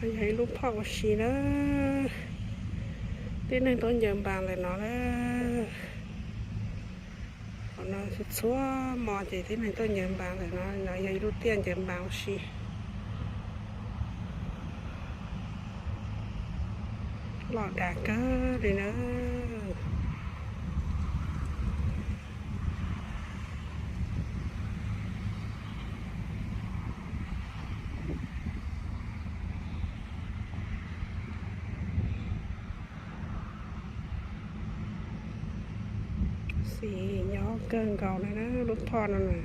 Yog ib lub phoj ua si na, tib neeg tuaj ncaws npas ntawm no na. Qhov no txhua hmo ces tib neeg tuaj ncaws npas ntawm no, no yog ib lub tiaj ncaws npas ua si. Loj dav kawg li na. Xis nyob kawg nkaus li na lub phoj no na.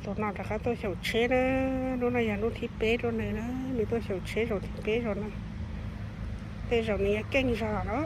Tus no rov qab tuaj xyaum tsheb na. Hnub no yog hnub thib peb rau nws na, nws tuaj xyaum tsheb zaum thib peb zaum no. Tej zaum nws yuav keej zog na.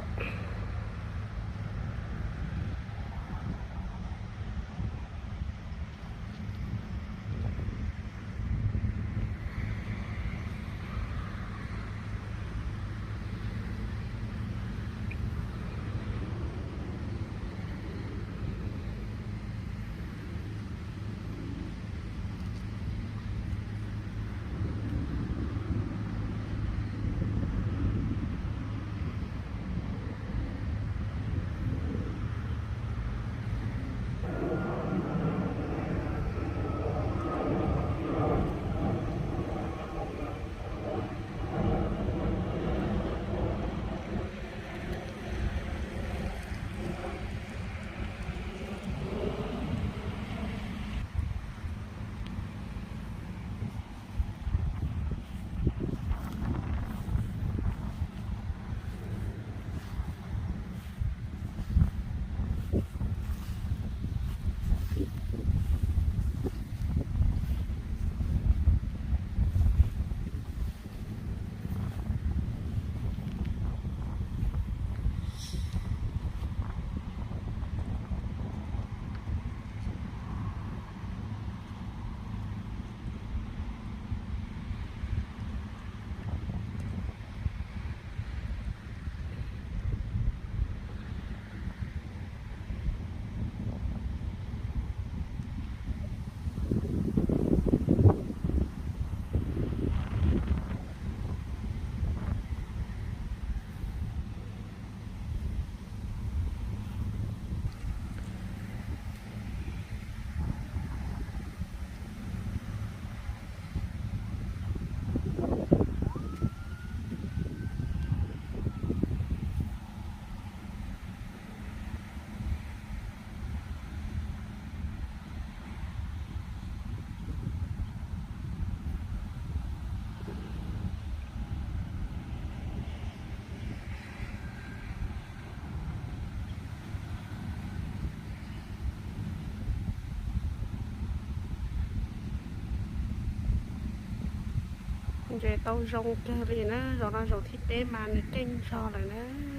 Ntses tau zoo kawg li na, zaum no zaum thib peb mas nws keej zog lawm na.